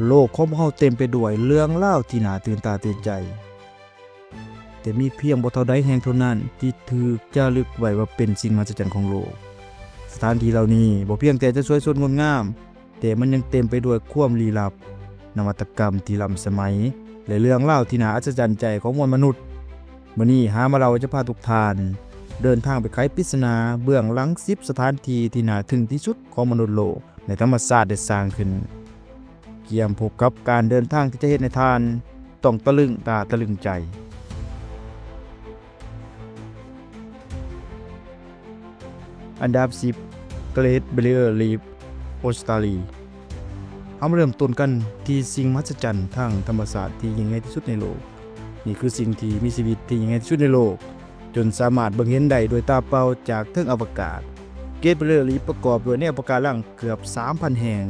ໂລກຂອງພວກເຮົາເຕັມໄປດ້ວຍເລື່ອງລາວທີ່ໜ້າຕື່ນຕາຕື່ນໃຈ, ແຕ່ມີພຽງບໍ່ເທົ່າໃດແຫ່ງເທົ່ານັ້ນທີ່ຖືກຈາລຶກໄວ້ວ່າເປັນສິ່ງມະຫັດສະຈັນຂອງໂລກ. ສະຖານທີ່ເຫຼົ່ານີ້ບໍ່ພຽງແຕ່ຈະສວຍສົດງົດງາມ, ແຕ່ມັນຍັງເຕັມໄປດ້ວຍຄວາມລີ້ລັບ, ນະວັດຕະກຳທີ່ລ້ຳສະໄໝ ແລະ ເລື່ອງລາວທີ່ໜ້າອັດສະຈັນໃຈຂອງມວນມະນຸດ. ມື້ນີ້ ຫາມາເລົ່າຈະພາທຸກທ່ານເດີນທາງໄປໄຂປິດສະໜາເບື້ອງຫຼັງສິບສະຖານທີ່ທີ່ໜ້າທຶ່ງທີ່ສຸດຂອງມະນຸດໂລກ ແລະ ທຳມະຊາດໄດ້ສ້າງຂຶ້ນ. ກຽມພົບກັບການເດີນທາງທີ່ຈະເຮັດໃຫ້ທ່ານຕ້ອງຕະລຶງຕາຕະລຶງໃຈ. ອັນດັບສິບ Great Barrier Reef ອົດສະຕາລີ. ເຮົາມາເລີ່ມຕົ້ນກັນທີ່ສິ່ງມະຫັດສະຈັນທາງທຳມະຊາດທີ່ຍິ່ງໃຫຍ່ທີ່ສຸດໃນໂລກ. ນີ້ຄືສິ່ງທີ່ມີຊີວິດທີ່ຍິ່ງໃຫຍ່ທີ່ສຸດໃນໂລກ, ຈົນສາມາດເບິ່ງເຫັນໄດ້ດ້ວຍຕາເປົ່າຈາກເທິງອະວະກາດ. Great Barrier Reef ປະກອບດ້ວຍແນວປະກາລັງເກືອບສາມພັນແຫ່ງ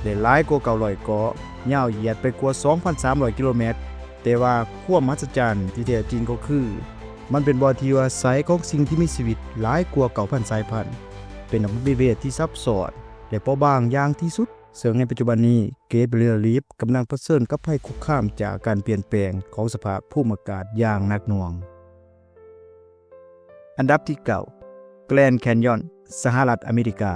ແລະ ຫຼາຍກວ່າເກົ້າຮ້ອຍເກາະ, ຍາວຢຽດໄປກວ່າສອງພັນສາມຮ້ອຍກິໂລແມັດ. ແຕ່ວ່າຄວາມມະຫັດສະຈັນທີ່ແທ້ຈິງກໍຄື ມັນເປັນບ່ອນທີ່ຢູ່ອາໄສຂອງສິ່ງທີ່ມີຊີວິດຫຼາຍກວ່າເກົ້າພັນສາຍພັນ, ເປັນລະບົບນິເວດທີ່ຊັບຊ້ອນ ແລະ ເປາະບາງຢ່າງທີ່ສຸດ, ເຊິ່ງໃນປັດຈຸບັນນີ້ Great Barrier Reef ກຳລັງປະເຊີນກັບໄພຄຸກຄາມຈາກການປ່ຽນແປງຂອງສະພາບພູມອາກາດຢ່າງໜັກໜ່ວງ. ອັນດັບທີເກົ້າ Grand Canyon ສະຫະລັດອາເມລິກາ.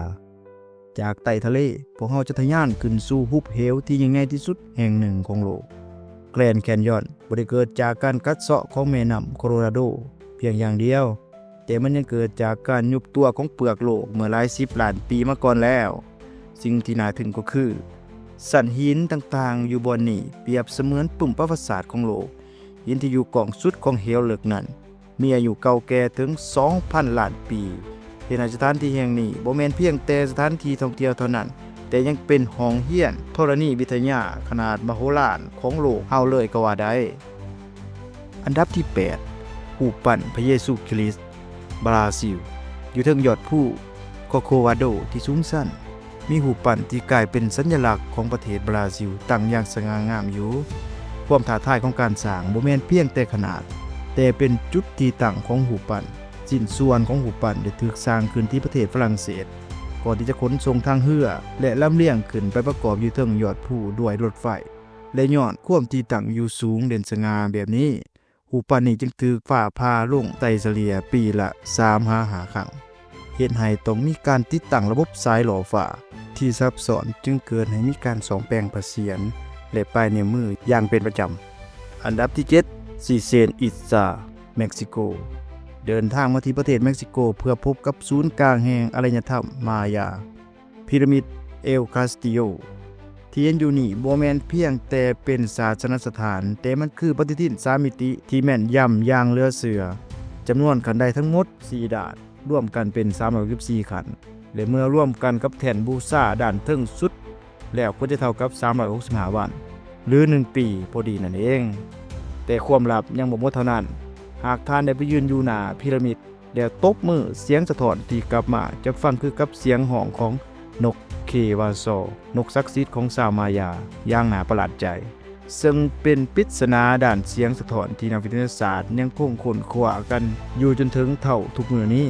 ຈາກໃຕ້ທະເລ, ພວກເຮົາຈະທະຍານຂຶ້ນສູ່ຫຸບເຫວທີ່ຍິ່ງໃຫຍ່ທີ່ສຸດແຫ່ງໜຶ່ງຂອງໂລກ. Grand Canyon ບໍ່ໄດ້ເກີດຈາກການກັດເຊາະຂອງແມ່ນ້ຳໂຄໂລຣາໂດພຽງຢ່າງດຽວ, ແຕ່ມັນຍັງເກີດຈາກການຍຸບຕົວຂອງເປືອກໂລກເມື່ອຫຼາຍສິບລ້ານປີມາກ່ອນແລ້ວ. ສິ່ງທີ່ໜ້າທຶ່ງກໍຄື ຊັ້ນຫີນຕ່າງໆຢູ່ບ່ອນນີ້ປຽບສະເໝືອນປຶ້ມປະຫວັດສາດຂອງໂລກ. ຫີນທີ່ຢູ່ກ້ອງສຸດຂອງເຫວເລິກນັ້ນ ມີອາຍຸເກົ່າແກ່ເຖິງສອງພັນລ້ານປີ, ເຮັດໃຫ້ສະຖານທີ່ແຫ່ງນີ້ບໍ່ແມ່ນພຽງແຕ່ສະຖານທີ່ທ່ອງທ່ຽວເທົ່ານັ້ນ, ແຕ່ຍັງເປັນຫ້ອງຮຽນທໍລະນີວິທະຍາຂະໜາດມະໂຫລານຂອງໂລກເຮົາເລີຍກໍວ່າໄດ້. ອັນດັບທີແປດ ຮູບປັ້ນພະເຢຊູຄຣິດ ບຣາຊິລ. ຢູ່ເທິງຍອດພູຄໍໂຄວາໂດທີ່ສູງຊັນ, ມີຮູບປັ້ນທີ່ກາຍເປັນສັນຍະລັກຂອງປະເທດບຣາຊິລຕັ້ງຢ່າງສະຫງ່າງາມຢູ່. ຄວາມທ້າທາຍຂອງການສ້າງບໍ່ແມ່ນພຽງແຕ່ຂະໜາດ, ແຕ່ເປັນຈຸດທີ່ຕັ້ງຂອງຮູບປັ້ນ. ຊິ້ນສ່ວນຂອງຮູບປັ້ນໄດ້ຖືກສ້າງຂຶ້ນທີ່ປະເທດຝຣັ່ງເສດ, ກ່ອນທີ່ຈະຂົນສົ່ງທາງເຮືອ ແລະ ລຳລຽງຂຶ້ນໄປປະກອບຢູ່ເທິງຍອດພູດ້ວຍລົດໄຟ. ແລະ ຍ້ອນຄວາມທີ່ຕັ້ງຢູ່ສູງເດັ່ນສະຫງ່າແບບນີ້, ຮູບປັ້ນນີ້ຈຶ່ງຖືກຟ້າຜ່າລົງໃສ່ສະເລ່ຍປີລະສາມຫາຫ້າຄັ້ງ, ເຮັດໃຫ້ຕ້ອງມີການຕິດຕັ້ງລະບົບສາຍຫຼໍ້ຟ້າທີ່ຊັບຊ້ອນ, ຈຶ່ງເກີດໃຫ້ມີການສ້ອມແປງພະຊຽນ ແລະ ປາຍນິ້ວມືຢ່າງເປັນປະຈຳ. ອັນດັບທີເຈັດ ຊີເຊນອິດຊາ ເມັກຊິໂກ. ເດີນທາງມາທີ່ປະເທດເມັກຊິໂກເພື່ອພົບກັບສູນກາງແຫ່ງອາລະຍະທຳມາຢາ. ພີລະມິດເອວຄາສຕິໂຍທີ່ເຫັນຢູ່ນີ້ບໍ່ແມ່ນພຽງແຕ່ເປັນສາສະນະສະຖານ, ແຕ່ມັນຄືປະຕິທິນສາມມິຕິທີ່ແມ່ນຢຳຢ່າງເຫຼືອເຊື່ອ. ຈຳນວນຂັ້ນໄດທັງໝົດສີ່ດ້ານ, ລວມກັນເປັນສາມຮ້ອຍຫົກສິບສີ່ຂັ້ນ, ແລະ ເມື່ອລວມກັນກັບແທ່ນບູຊາດ້ານເທິງສຸດແລ້ວ ກໍຈະເທົ່າກັບສາມຮ້ອຍຫົກສິບຫ້າວັນ ຫຼື ໜຶ່ງປີພໍດີນັ້ນເອງ. ແຕ່ຄວາມລັບຍັງບໍ່ໝົດເທົ່ານັ້ນ. ຫາກທ່ານໄດ້ໄປຢືນຢູ່ໜ້າພີລະມິດ ແລ້ວຕົບມື, ສຽງສະທ້ອນທີ່ກັບມາຈະຟັງຄືກັບສຽງຮ້ອງຂອງນົກເຄວາຊໍ, ນົກສັກສິດຂອງຊາວມາຢາ, ຢ່າງໜ້າປະຫຼາດໃຈ, ເຊິ່ງເປັນປິດສະໜາດ້ານສຽງສະທ້ອນທີ່ນັກວິທະຍາສາດຍັງຄົງຄົ້ນຄວ້າກັນຢູ່ຈົນເຖິງເທົ່າທຸກມື້ນີ້.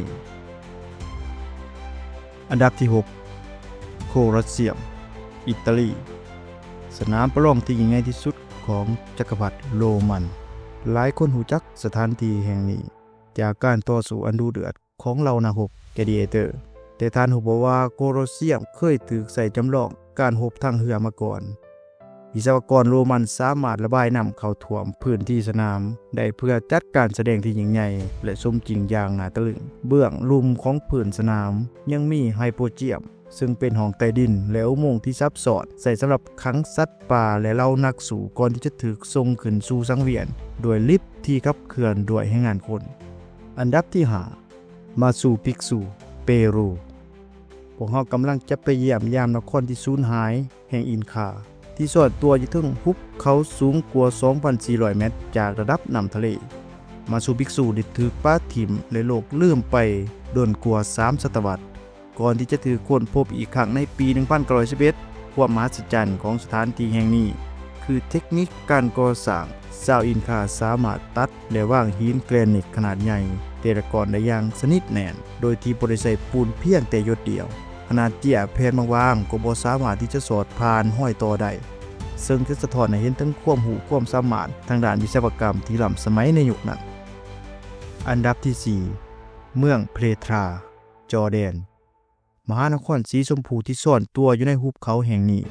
ອັນດັບທີຫົກ ໂຄລອດຊຽມ ອີຕາລີ. ສະໜາມປະລອງທີ່ຍິ່ງໃຫຍ່ທີ່ສຸດຂອງຈັກກະພັດໂຣມັນ. ຫຼາຍຄົນຮູ້ຈັກສະຖານທີ່ແຫ່ງນີ້ ຈາກການຕໍ່ສູ້ອັນດຸເດືອດຂອງເຫຼົ່ານັກຮົບ ແກລດີເອເຕີ, ແຕ່ທ່ານຮູ້ບໍ່ວ່າໂຄລອດຊຽມເຄີຍຖືກໃຊ້ຈຳລອງການຮົບທາງເຮືອມາກ່ອນ? ວິສະວະກອນໂຣມັນສາມາດລະບາຍນ້ຳເຂົ້າຖ້ວມພື້ນທີ່ສະໜາມໄດ້ເພື່ອຈັດການສະແດງທີ່ຍິ່ງໃຫຍ່ ແລະ ສົມຈິງຢ່າງໜ້າຕະລຶງ. ເບື້ອງລຸ່ມຂອງພື້ນສະໜາມຍັງມີໄຮໂປຈຽມ, ເຊິ່ງເປັນຫ້ອງໃຕ້ດິນ ແລະ ອຸໂມງທີ່ຊັບຊ້ອນ, ໃຊ້ສຳລັບຂັງສັດປ່າ ແລະ ເຫຼົ່ານັກສູ້ ກ່ອນທີ່ຈະຖືກສົ່ງຂຶ້ນສູ່ສັງວຽນດ້ວຍລິບທີ່ຂັບເຄື່ອນດ້ວຍແຮງງານຄົນ. ອັນດັບທີຫ້າ ມາຊູປິກຊູ ເປຣູ. ພວກເຮົາກຳລັງຈະໄປຢ້ຽມຢາມນະຄອນທີ່ສູນຫາຍແຫ່ງອິນຄາ ທີ່ຊ່ອນຕົວຢູ່ເທິງຫຸບເຂົາສູງກວ່າສອງພັນສີ່ຮ້ອຍແມັດຈາກລະດັບນ້ຳທະເລ. ມາຊູປິກຊູໄດ້ຖືກປະຖິ້ມ ແລະ ໂລກລືມໄປດົນກວ່າສາມສະຕະວັດ. ກ່ອນທີ່ຈະຖືກຄົ້ນພົບອີກຄັ້ງໃນປີໜຶ່ງພັນເກົ້າຮ້ອຍສິບເອັດ. ຄວາມມະຫັດສະຈັນຂອງສະຖານທີ່ແຫ່ງນີ້ຄືເຕັກນິກການກໍ່ສ້າງ. ຊາວອິນຄາສາມາດຕັດ ແລະ ວາງຫີນແກຣນິດຂະໜາດໃຫຍ່ແຕ່ລະກ້ອນໄດ້ຢ່າງສະໜິດແໜ້ນ ໂດຍທີ່ບໍ່ໄດ້ໃຊ້ປູນພຽງແຕ່ຫຍົດດຽວ. ຂະໜາດເຈ້ຍແຜ່ນບາງໆກໍບໍ່ສາມາດທີ່ຈະສອດຜ່ານຮອຍຕໍ່ໄດ້. ເຊິ່ງຈະສະທ້ອນໃຫ້ເຫັນເຖິງຄວາມຮູ້ຄວາມສາມາດທາງດ້ານວິສະວະກຳທີ່ລ້ຳສະໄໝໃນຍຸກນັ້ນ. ອັນດັບທີສີ່ ເມືອງເພທຣາ ຈໍແດນ. ມະຫານະຄອນສີຊົມພູທີ່ຊ່ອນຕົວຢູ່ໃນຫຸບເຂົາແຫ່ງນີ້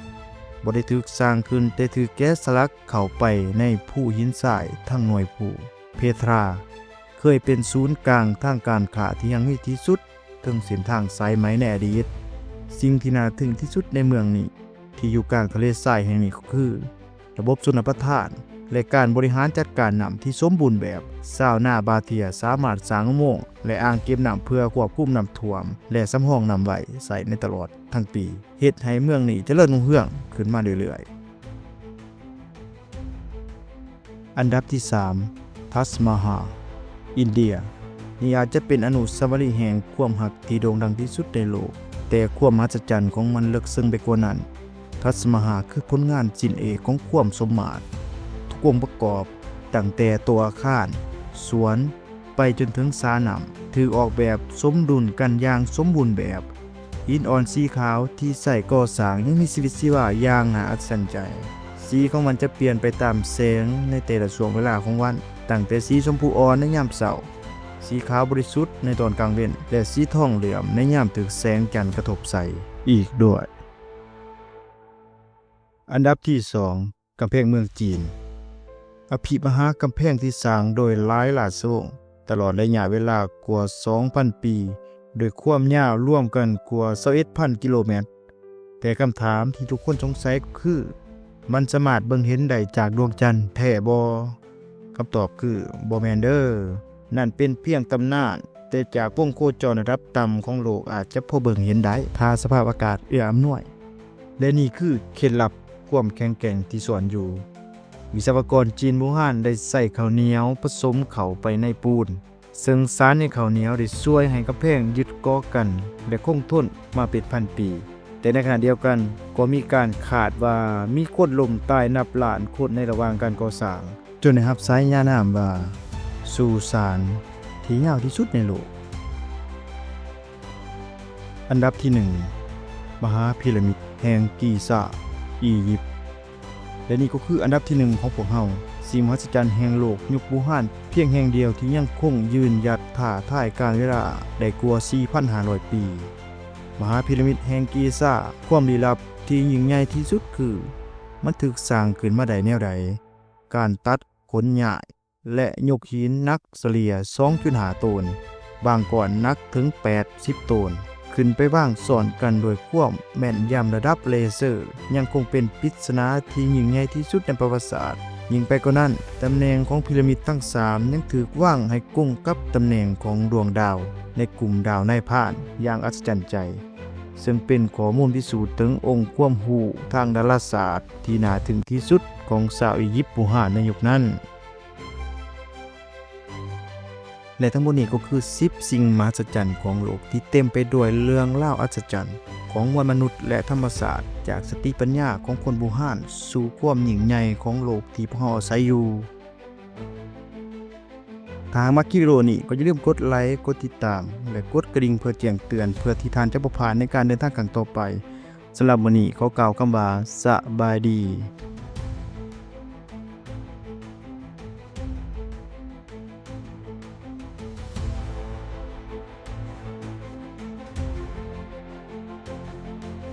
ບໍ່ໄດ້ຖືກສ້າງຂຶ້ນ, ແຕ່ຖືກແກະສະຫຼັກເຂົ້າໄປໃນພູຫີນຊາຍທັງໜ່ວຍພູ. ເພທຣາເຄີຍເປັນສູນກາງທາງການຄ້າທີ່ຮັ່ງມີທີ່ສຸດເທິງເສັ້ນທາງສາຍໄໝໃນອະດີດ. ສິ່ງທີ່ໜ້າທຶ່ງທີ່ສຸດໃນເມືອງນີ້ ທີ່ຢູ່ກາງທະເລຊາຍແຫ່ງນີ້ກໍຄື ລະບົບຊົນລະປະທານ ແລະ ການບໍລິຫານຈັດການນ້ຳທີ່ສົມບູນແບບ. ຊາວນາບາເທຍສາມາດສ້າງອຸໂມງ ແລະ ອ່າງເກັບນ້ຳເພື່ອຄວບຄຸມນ້ຳຖ້ວມ ແລະ ສຳຮອງນ້ຳໄວ້ໃຊ້ໃນຕະຫຼອດທັງປີ, ເຮັດໃຫ້ເມືອງນີ້ຈະເລີນຮຸ່ງເຮືອງຂຶ້ນມາເລື້ອຍໆ. ອັນດັບທີສາມ ທັດມະຮາ ອິນເດຍ. ນີ້ອາດຈະເປັນອະນຸສາວະລີແຫ່ງຄວາມຮັກທີ່ໂດ່ງດັງທີ່ສຸດໃນໂລກ, ແຕ່ຄວາມມະຫັດສະຈັນຂອງມັນເລິກເຊິ່ງໄປກວ່ານັ້ນ. ທັດມະຮາຄືຜົນງານຊິ້ນເອກຂອງຄວາມສົມມາດ. ທຸກອົງປະກອບ, ຕັ້ງແຕ່ໂຕອາຄານ, ສວນ, ໄປຈົນເຖິງສະໜາມ, ຖືກອອກແບບສົມດຸນກັນຢ່າງສົມບູນແບບ. ຫີນອ່ອນສີຂາວທີ່ໃຊ້ກໍ່ສ້າງຍັງມີຊີວິດຊີວາຢ່າງໜ້າອັດສະຈັນໃຈ. ສີຂອງມັນຈະປ່ຽນໄປຕາມແສງໃນແຕ່ລະຊ່ວງເວລາຂອງວັນ, ຕັ້ງແຕ່ສີຊົມພູອ່ອນໃນຍາມເຊົ້າ, ສີຂາວບໍລິສຸດໃນຕອນກາງເວັນ ແລະ ສີທອງເຫຼື້ອມໃນຍາມຖືກແສງຈັນກະທົບໃສ່ອີກດ້ວຍ. ອັນດັບທີສອງ ກຳແພງເມືອງຈີນ. ອະພິມະຫາກຳແພງທີ່ສ້າງໂດຍຫຼາຍລາຊະວົງຕະຫຼອດໄລຍະເວລາກວ່າສອງພັນປີ, ດ້ວຍຄວາມຍາວລວມກັນກວ່າຊາວເອັດພັນກິໂລແມັດ. ແຕ່ຄຳຖາມທີ່ທຸກຄົນສົງໄສກໍຄື ມັນສາມາດເບິ່ງເຫັນໄດ້ຈາກດວງຈັນແທ້ບໍ່? ຄຳຕອບຄື ບໍ່ແມ່ນເດີ້. ນັ້ນເປັນພຽງຕຳນານ, ແຕ່ຈາກວົງໂຄຈອນລະດັບຕ່ຳຂອງໂລກອາດຈະພໍເບິ່ງເຫັນໄດ້ ຖ້າສະພາບອາກາດເອື້ອອຳນວຍ. ແລະ ນີ້ຄືເຄັດລັບຄວາມແຂງແກ່ງທີ່ຊ່ອນຢູ່. ວິສະວະກອນຈີນບູຮານໄດ້ໃສ່ເຂົ້າໜຽວປະສົມເຂົ້າໄປໃນປູນ, ເຊິ່ງສານໃນເຂົ້າໜຽວໄດ້ຊ່ວຍໃຫ້ກຳແພງຍຶດເກາະກັນ ແລະ ຄົງທົນມາເປັນພັນປີ. ແຕ່ໃນຂະນະດຽວກັນກໍມີການຄາດວ່າມີຄົນລົ້ມຕາຍນັບລ້ານຄົນໃນລະຫວ່າງການກໍ່ສ້າງ, ຈົນໄດ້ຮັບສາຍານາມວ່າ ສຸສານທີ່ຍາວທີ່ສຸດໃນໂລກ. ອັນດັບທີໜຶ່ງ ມະຫາພີລະມິດແຫ່ງກີຊາ ອີຢິບ. ແລະ ນີ້ກໍຄືອັນດັບທີໜຶ່ງຂອງພວກເຮົາ, ສິ່ງມະຫັດສະຈັນແຫ່ງໂລກຍຸກບູຮານພຽງແຫ່ງດຽວທີ່ຍັງຄົງຢືນຢັດທ້າທາຍການເວລາໄດ້ກວ່າສີ່ພັນຫ້າຮ້ອຍປີ. ມະຫາພີລະມິດແຫ່ງກີຊາ, ຄວາມລີ້ລັບທີ່ຍິ່ງໃຫຍ່ທີ່ສຸດຄື ມັນຖືກສ້າງຂຶ້ນມາໄດ້ແນວໃດ? ການຕັດ, ຂົນຍ້າຍ ແລະ ຍົກຫີນໜັກສະເລ່ຍສອງຈຸດຫ້າໂຕນ, ບາງກ້ອນໜັກເຖິງແປດສິບໂຕນ, ຂຶ້ນໄປວາງຊ້ອນກັນດ້ວຍຄວາມແມ່ນຢຳລະດັບເລເຊີ, ຍັງຄົງເປັນປິດສະໜາທີ່ຍິ່ງໃຫຍ່ທີ່ສຸດໃນປະຫວັດສາດ. ຍິ່ງໄປກວ່ານັ້ນ, ຕຳແໜ່ງຂອງພີລະມິດທັງສາມຍັງຖືກວາງໃຫ້ກົງກັບຕຳແໜ່ງຂອງດວງດາວໃນກຸ່ມດາວນາຍພານຢ່າງອັດສະຈັນໃຈ, ເຊິ່ງເປັນຂໍ້ມູນພິສູດເຖິງອົງຄວາມຮູ້ທາງດາລາສາດທີ່ໜ້າທຶ່ງທີ່ສຸດຂອງຊາວອີຢິບບູຮານໃນຍຸກນັ້ນ. ແລະ ທັງໝົດນີ້ກໍຄືສິບສິ່ງມະຫັດສະຈັນຂອງໂລກທີ່ເຕັມໄປດ້ວຍເລື່ອງລາວອັດສະຈັນຂອງມວນມະນຸດ ແລະ ທຳມະຊາດ, ຈາກສະຕິປັນຍາຂອງຄົນບູຮານສູ່ຄວາມຍິ່ງໃຫຍ່ຂອງໂລກທີ່ພວກເຮົາອາໄສຢູ່. ຖ້າຫາກມັກຄລິບວິດີໂອນີ້ກໍຢ່າລືມກົດໄລ, ກົດຕິດຕາມ ແລະ ກົດກະດິ່ງເພື່ອແຈ້ງເຕືອນ ເພື່ອທີ່ທ່ານຈະບໍ່ພາດໃນການເດີນທາງຄັ້ງຕໍ່ໄປ. ສຳລັບມື້ນີ້ຂໍກ່າວຄຳວ່າ ສະບາຍດີ.